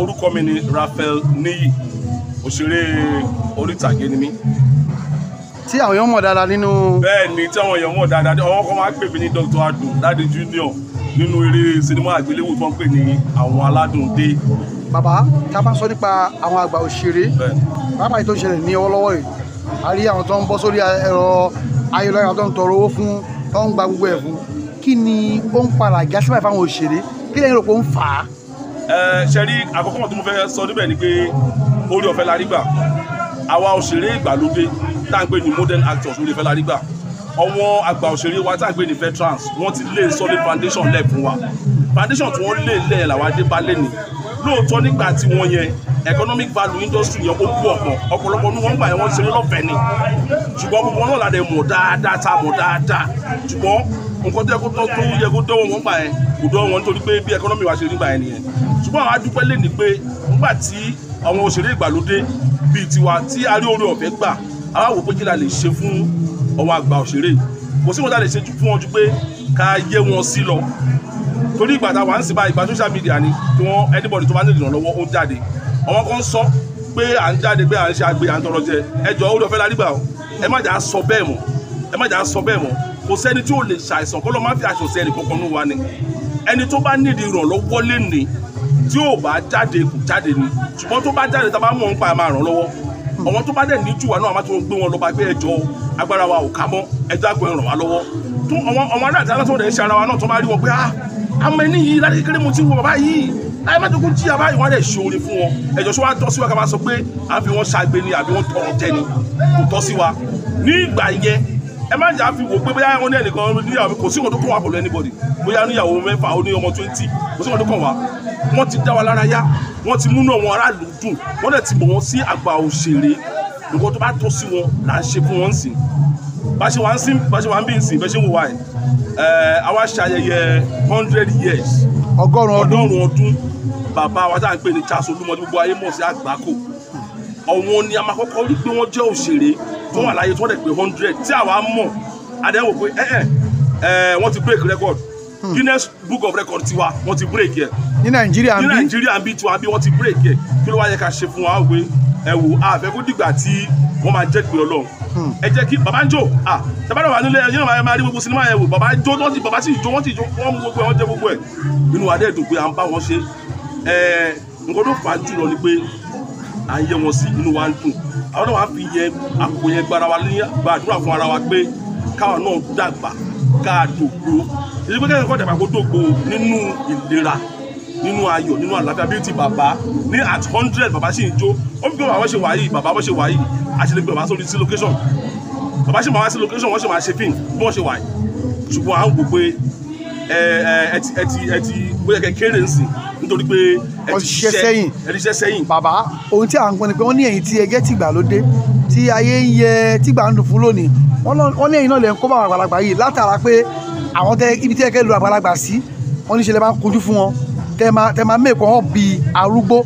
Orúkọ mi ni Raphael Niyi, òṣèré orítàgé ni mí. Tí àwọn èèyàn mọ̀ dáadáa nínú. Bẹ́ẹ̀ ni, tí àwọn èèyàn mọ̀ dáadáa. Àwọn kan máa ń pè mí ní Dr. Adùn Dáde Junior nínú eré sinimá àgbéléwò tó ń pè ní Àwọn Aládùn Dé. Bàbá, tá a bá sọ nípa àwọn àgbà òṣèré, pàápàá èyí tó ń ṣẹlẹ̀ ní ọwọ́lọ́wọ́ yìí, a rí àwọn tó ń bọ́ sórí ẹ̀rọ ayélujára tó ń tọrọ owó fún, tó ń gba gbogbo ẹ̀ fún. Kí ni ó ń padà já síbáyìí fáwọn òṣèré? Kí lẹ́yìn rò pé ó ń fà á? Ẹ ṣe rí, àkọ́kọ́ tó mo fẹ́ sọ níbẹ̀ ni pé orí ọ̀fẹ́ la rí gbà. Àwa òṣèré ìgbàlódé tá à ń pè ní modern actors, orí ọ̀fẹ́ la rí gbà. Àwọn àgbà òṣèré wa tá à ń pè ní veterans, wọ́n ti lé solid foundation lẹ̀ fún wa. Foundation tí wọ́n lé lẹ̀ làwa dé bá lé ní. Lóòótọ́, nígbà tí wọ́n yẹn, economic value industry yẹn ó kú. Ọ̀pọ̀lọpọ̀ ní wọ́n gbà yẹn, wọ́n ṣeré lọ́fẹ̀ẹ́ ni. Ṣùgbọ́n gbogbo wọn náà la dẹ̀ mọ̀ dáadáa, tá a mọ̀ dáadáa. Ṣùgbọ́n nǹkan tó yẹ kó tọ́, tó yẹ kó dọ́wọ́ wọn gbà yẹn, kò dọ́wọ́ wọn, nítorí pé bí economy wa ṣe rí gbà yẹn nìyẹn. Ṣùgbọ́n àwọn adúpẹ́ lè ní pé nígbà tí àwọn òṣèré ìgbàlódé bíi tiwa tí a rí oore ọ̀fẹ́ gbà, àwa wò pé kí la lè ṣe fún àwọn àgbà òṣèré. Kò sí wọn tá lè ṣe fún wọn ju pé ká yé wọn sí lọ, torí ìgbà táwa ń sìn báyìí, ìgbà social media ni, tí wọ́n anybody tó bá ní ìrànlọ́wọ́, ó ń jáde. Àwọn kan sọ pé à ń jáde, pé à ń ṣe àgbè, à ń tọrọ jẹ. Ẹjọ́, oore ọ̀fẹ́ la rí gbà o. Ẹ má jà sọ bẹ́ẹ̀ mọ́, ẹ má jà sọ bẹ́ẹ̀ mọ́. Kò sẹ́ni tí ò lè ṣàìsàn, kó ló má fi àṣọ sí ẹnì kankan ní wa ni. Ẹni tó bá nídìí ìrànlọ́wọ́ lé ní, tí ò bá jáde, kò jáde ni. Ṣùgbọ́n tó bá jáde, tá a bá mọ̀ ń pa, ẹ̀ máa ràn lọ́wọ́. Àwọn tó bá dẹ̀ ní jù wá náà, a máa tún gbé wọn lọ bá pé ẹjọ́, agbára wa ò ká mọ́, ẹjọ́ àgbẹ̀, ràn wá lọ́wọ́. Tó àwọn ará àti aláṣọ rẹ̀ ń ṣe ara wa náà, tó bá rí wọn pé, "Ah, àmọ́ ẹni yìí, láti kékeré mo ti wo bàbá yìí, láyé má jókòó jí àbá yìí," wọ́n á dẹ̀ ṣoore fún wọn. Ẹjọ́, ṣé wàá tọ́ sí wa ká máa sọ pé à ń fi wọ́n ṣàgbé ni àbí wọ́n tọrọ jẹ ni? Kò tọ́ sí wa ní ìgbà yẹn. Ẹ má jà fi wò pé bóyá wọn ní ẹnìkan níyàwó, kò sí nǹkan tó kàn wá pẹ̀lú anybody. Bóyá níyàwó 6, ó ní ọmọ 20, kò sí nǹkan tó kàn wá. Wọ́n ti dá wa lára yá, wọ́n ti múnú àwọn aráàlú dùn, wọ́n dẹ̀ ti mọ̀ wọ́n sí àgbà òṣèré. Nǹkan tó bá tọ́ sí wọn là ń ṣe fún wọn sìn. Bá ṣe wà ń sìn, bá ṣe wà ń bí ń sìn, bẹ́ ṣe ń wò wá ẹ̀ ẹ̀, àwa ṣe ayẹyẹ 100 years. 100 ọdún. 100 ọdún bàbá wa tá à ń pè ní Charles Olúmọ, tí gbogbo ayé mọ̀ sí Àgbákò. Ọ̀wọ́n ni a máa kọ́kọ́ rí pé wọ́n jẹ́ òṣèré tó wà láyé tí wọ́n dẹ̀ pé 100 tí àwa mọ̀. Àdéhùn pé ẹ ẹ wọ́n ti break record, Guinness Book of Record tiwa, wọ́n ti break ẹ̀. Ní Nàìjíríà ní ń bí. Nàìjíríà ń bí tiwa bí, wọ́n ti break ẹ̀. Kí ló wá yẹ ká ṣe fún wa? Wé ẹ wò, àfẹ́ kó dìgbà tí wọ́n máa jẹ́ pé Ọlọ́run. Ẹ jẹ́ kí bàbá ń jò à tẹ́bàdàn wà nílé ẹ̀yìn náà, máa rí gbogbo sinimá yẹn wò. Bàbá jó, wọ́n ti bàbá sì jó, wọ́n ti jó, wọ́n mú gbogbo ẹ̀, wọ́n jẹ gbogbo ẹ̀. Inú wa dẹ̀ dùn pé à ń bá wọn ṣe. Ẹ̀ nǹkan tó fà á jùlọ ni pé à ń yẹ wọn sí, inú wa ń dùn. Àwọn náà wàá fi yẹ àkókò yẹn gbára wa ní gbàdúrà fún ara wa pé káwa náà dàgbà, ká dògbò. Èyí pé kẹ́kọ̀ọ́ dàgbà, kó dògbò nínú ìlera, nínú ayọ̀, nínú àlàáfíà, bí ti bàbá ní at 100, bàbá sì ń jó. Ó fi pé bàbá ṣe wà yìí, bàbá ṣe wà yìí, àti lè gbé bàbá sórí sí location. Bàbá ṣe máa wá sí location, wọ́n ṣe máa ṣe fíìmù bí wọ́n ṣe wà yìí. Ṣùgbọ́n à ń wò pé ẹ ẹ ẹ ti ẹ ti ẹ ti bóyá kẹ kéré ń sìn, nítorí pé ẹ Wọ́n ti ti ṣiṣẹ́ sẹ́yìn. Ẹ ti ṣiṣẹ́ sẹ́yìn. Bàbá, ohun tí à ń gbọ́ ni pé wọ́n ní ẹ̀yìn tí ẹgẹ́ tìgbàlódé tí ayé ń yẹ tìgbà ń dùn fún lónìí, wọ́n ní ẹ̀yìn náà lè ń kó bá àwọn àgbàlagbà yìí, látara pé àwọn tẹ ibi tí ẹgẹ́ lu àgbàlagbà sí, wọ́n ní ṣe lè máa ń kojú fún wọn, tẹ máa mẹ́ẹ̀kọ́ hàn bíi arúgbó.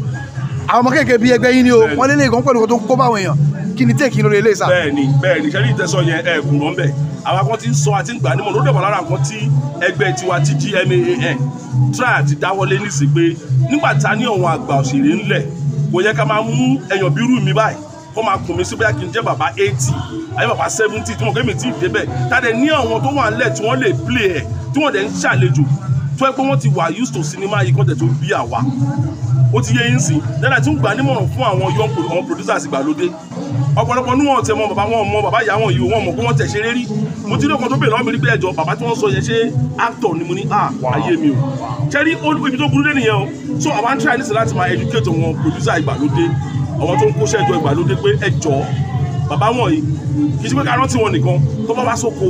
Àwọn ọmọ kéèké bíi ẹgbẹ́ yín ni o. Wọ́n lé lè gan pẹ̀lú nǹkan tó ń kó bá àwọn èèyàn. Kí ni take lórí eléyìí sà? Bẹ́ẹ̀ni, ṣẹ́rí ìtẹ́sọ yẹn, ẹ kù lọ́ ń bẹ̀. Àwa kan ti ń sọ àti ń gbà nímọ̀ ló dẹ̀ wà lára nǹkan tí ẹgbẹ́ tiwa TGMAAN try àti dáwọ́lé nísìsiyìí, pé nígbà tá a ní àwọn àgbà òṣèré ńlẹ̀, kò yẹ ká máa mú ẹ̀yàn bírú mi báyìí kó máa kùn mí sí bóyá kí n jẹ́ bàbá 80 àyè bàbá 70, tí mo kẹ́ mi tí ì débẹ̀. Tá a dẹ̀ ní àwọn tó wà ńlẹ̀ tí wọ́n lè play ẹ̀, tí wọ́n dẹ̀ ń ṣàlejò, tó yẹ pé wọ́n ti wà used to cinema yìí kọ́ tẹ̀ tó bí àwa. Ó ti yé yín sìn dáadáa. Tí ń gbà nímọ̀ràn fún àwọn young àwọn producers ìgbàlódé, ọ̀pọ̀lọpọ̀ ní wọn tẹ mọ bàbá wọn, mọ bàbá ìyá wọn yìí, wọn mọ̀ pé wọ́n tẹ̀ ṣeré rí. Mo ti rí ọkàn tó bèèrè lọ́wọ́ mi rí pé, "Ẹjọ́, bàbá tí wọ́n sọ yẹn, ṣé actor ni?" Mo ní, "Ah, ayé mi o." Ṣẹ́rí ibi tó burú dé nìyẹn o. So àwọn ń try nísìnyí láti máa educate àwọn producer ìgbàlódé, àwọn tó ń kóṣẹ́ ìjọ ìgbàlódé, pé ẹjọ́, bàbá wọn yìí, kì í ṣe pé ká rántí wọn nìkan. Tó bá wá sóko,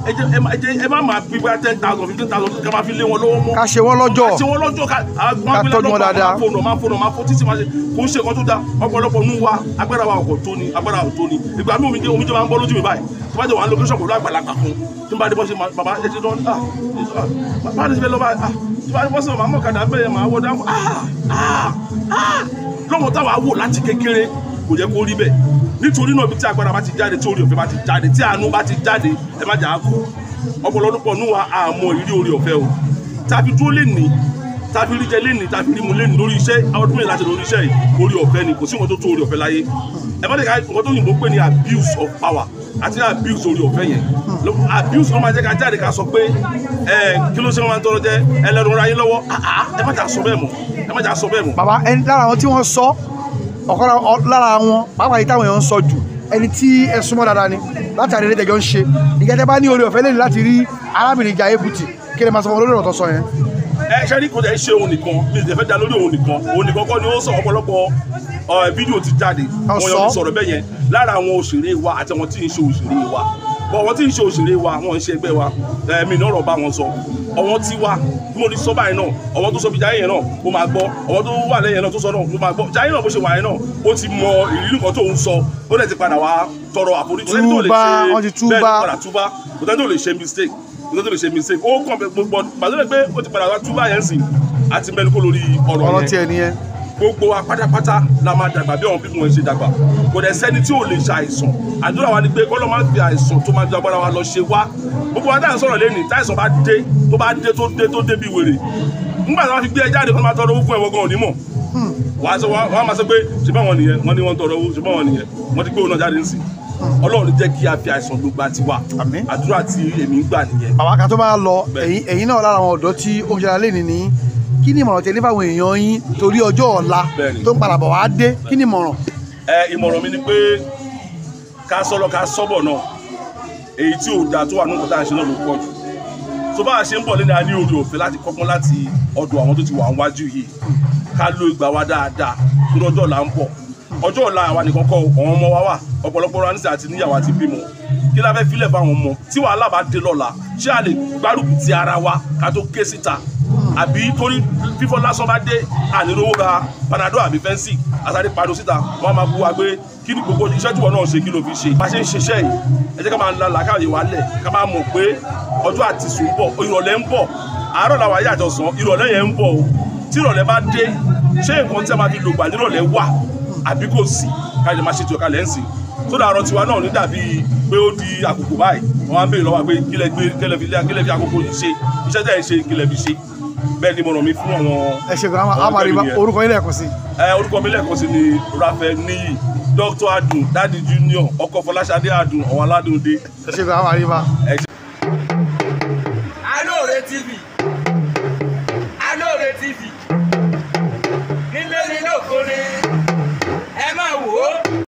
ẹ jẹ́ ẹ má máa fi bóyá 10,000, 15,000 ká máa fi lé wọn lọ́wọ́ mọ́. Ká ṣe wọ́n lọ́jọ́. Ká ṣe wọ́n lọ́jọ́, ká Ká tọ́jú wọn dáadáa. Máa fóònù, máa fóònù, máa fó títí, máa ṣe. Kò ń ṣe nǹkan tó dáa. Ọ̀pọ̀lọpọ̀ nù wa, agbára wa kò tó ni, agbára ò tó ni. Ìgbà mi, omijé máa ń bọ́ lójú mi báyìí tó bá jẹ́ wà ní location pẹ̀lú àgbàlagbà kan tí n bá dé bọ́ ṣe bàbá ẹ ti dán. Ah, bàbá ti fẹ́ lọ́ bá, ah, tí bá dé bọ́ sí, màá mọ̀ kàdá bẹ́ẹ̀, máa wọ dáhùn. Ah, ah, ah, lọ́wọ́ táwa wò láti kékeré, kò yẹ kó rí bẹ́ẹ̀. Nítorí náà, ibi tí agbára bá ti jáde, tí orí ọ̀fẹ́ bá ti jáde, tí àánú bá ti jáde, ẹ má jà á kú. Ọ̀pọ̀lọpọ̀ nù wa, àmọ́ ìrírí orí ọ̀fẹ́ o tàbí dúró lè ní. Tàbí rí jẹ lẹ́nìí, tàbí rí mu lẹ́nìí lórí iṣẹ́, ọdún mẹ́rin láti lórí iṣẹ́ yìí, orí ọ̀fẹ́ ni, kò sí nǹkan tó tó orí ọ̀fẹ́ láyé. Ẹ bá dé ká nǹkan tó yìnbó pè ní abuse of power àti abuse orí ọ̀fẹ́ yẹn. Abuse wọn máa jẹ́ ká jáde ká sọ pé ẹ kí ló ṣe wọn máa ń tọrọ jẹ ẹlẹ́rù ra yín lọ́wọ́. Ẹ má jà sọ bẹ́ẹ̀ mọ́, ẹ má jà sọ bẹ́ẹ̀ mọ́. Bàbá, ẹni lára àwọn tí wọ́n sọ ọ̀kan lára wọn pàápàá yìí táwọn èèyàn ń sọ jù, ẹni tí ẹ súnmọ́ dáadáa ni látàrí eré tẹ̀jọ́ ń ṣe. Ìgbà tẹ́ bá ní oore ọ̀fẹ́ lẹ́yìn láti rí arábìnrin Jaiye Kuti, kí lè máa sọ fún olórí ọ̀rọ̀ tó sọ yẹn? Ẹ ṣe rí, kò tẹ̀ ṣe òun nìkan, mi ò fẹ́ da lórí òun nìkan. Òun nìkan kọ́ ni ó sọ. Ọ̀pọ̀lọpọ̀ fídíò ti jáde, wọn yọ sọ̀rọ̀ bẹ́ẹ̀ yẹn lára àwọn òṣèré wa àti àwọn tí ń ṣe òṣèré wa. Bọ̀ àwọn tí ń ṣe òṣèré wa, wọn ń ṣe ẹgbẹ́ wa, ẹ̀mí náà rọ̀ bá wọn sọ. Ọwọ́n tí wá bí mo ti sọ báyìí náà, ọwọ́n tó sọ bí Jaiye yẹn náà ó máa gbọ́, ọwọ́n tó wà lẹ́yìn náà tó sọ náà ó máa gbọ́. Jaiye náà bó ṣe wà yẹn náà, ó ti mọ ìrírí nǹkan tó ń sọ, ó dẹ̀ ti padà wá tọrọ àforíjì. Túbá, wọ́n ti túbá. Bẹ́ẹ̀ ni, padà túbá. Kò tẹ́ tó lè ṣe mistake, kò tẹ́ tó lè ṣe mistake. Ó kàn gbogbo gbàdúrà pé ó ti padà wá túbá yẹn sìn àti mẹ́nu kó lórí ọ̀rọ̀ ọ̀rọ̀ yẹn. Tiẹ̀ nìyẹn. Gbogbo wa pátápátá la máa dàgbà bí àwọn bí wọn ṣe dàgbà. Kò dẹ̀ sẹ́ni tí ò lè ṣàìsàn. Àdúrà wa ni pé kọ́lọ́ máa fi àìsàn tó máa ju agbára wa lọ ṣe wá. Gbogbo wa táà ń sọ̀rọ̀ lẹ́nìí, táìsàn bá dé, tó bá dé, tó dé, tó dé bí wèrè, nígbà tí wọ́n fi gbé ẹ jáde kó máa tọrọ owó fún ẹ̀wọ̀n gan onímọ̀, wàá sọ, wàá máa sọ pé ṣe báwọn nìyẹn, wọ́n ní wọ́n tọrọ owó, ṣe báwọn nìyẹn, wọ́n ti gbé òun náà jáde nísìn. Ọlọ́run jẹ́ kí a fi àìsàn gbogbo àti wa. Àmín. Àdúrà tí èmi ń gbà nìyẹn. Bàbá, ká tó máa lọ, Bẹ́ẹ̀. ẹ̀yin náà lára àwọn ọ̀dọ́ tí ó ń ṣe lẹ́nìí ní, kí ni ìmọ̀ràn tẹ̀lé fáwọn èèyàn yín torí ọjọ́ ọ̀la Bẹ́ẹ̀ni. tó ń padà bọ̀ wá dé? Kí ni ìmọ̀ràn? Ẹ ìmọ̀ràn mi ni pé ká sọ́lọ́ ká sọ́bọ̀ náà, èyí tí ò dáa tó wà nínú nǹkan tá à ń ṣe náà ló pọ̀ jù. Tó bá a ṣe ń bọ̀ lẹ́nu, a ní oore ọ̀fẹ́ láti kọ́gbọ́n láti ọ̀dọ̀ àwọn tó ti wà níwájú yìí. Ká lo ìgbà wa dáadáa torí ọjọ́ ọ̀la ń bọ̀. Ọjọ́ ọ̀la àwa nìkan kọ́, àwọn ọmọ wa wà. Ọ̀pọ̀lọpọ̀ wa nísìnyí àti níyàwó àti bímọ. Kí la fẹ́ filẹ̀ fáwọn ọmọ tí wàhálà bá dé lọ́la? Ṣé a lè gbárùkù ti ara wa ká tó ké síta, àbí torí fífọ́ lásán bá dé, ànírówó ra Panadol àbí Fensic, àsáré pariwo síta, wọ́n á máa bú wa pé kí ni gbogbo iṣẹ́ tí wọ́n náà ṣe, kí ló fi ṣe? Bá ṣe ń ṣiṣẹ́ yìí, ẹ jẹ́ ká máa la làákàyè wa lẹ̀, ká máa mọ̀ pé ọjọ́ àti sùn ń bọ̀, ìrọ̀lẹ́ ń bọ̀. Àárọ̀ làwọn ayé àjọsán, ìrọ̀lẹ́ yẹn ń bọ̀ o. Tí ìrọ̀lẹ́ bá dé, ṣé nǹkan tí a máa fi lògbà nírọ̀lẹ́ wà àbí kò sí? Ká lè máa ṣe tiwa kalẹ̀ ń sìn sódà ọ̀rọ̀ tiwa náà ní dàbí pé ó di àkókò báyìí, wọ́n á ń béèrè lọ́wọ́ wa pé kí lẹ gbé, kí lẹ fi àkókò yìí ṣe, iṣẹ́ tẹ̀ ń ṣe, kí lẹ fi ṣe. Bẹ́ẹ̀ ni ìmọ̀ràn mi fún àwọn Ẹ ṣe gan, àwọn àmàlí. tẹ́lẹ̀ nìyẹn. Orúkọ yín lẹ́ẹ̀kan sí? Ẹ orúkọ mi lẹ́ẹ̀kan sí ni Raphael Níyì, Dr. Adùn, Daddy Junior, ọkọ Fọláṣadé Adùn, ọ̀wọ́n aládùn dé. Ẹ ṣe gan, àmàlí bá. Ẹ ṣé. Alóore TV.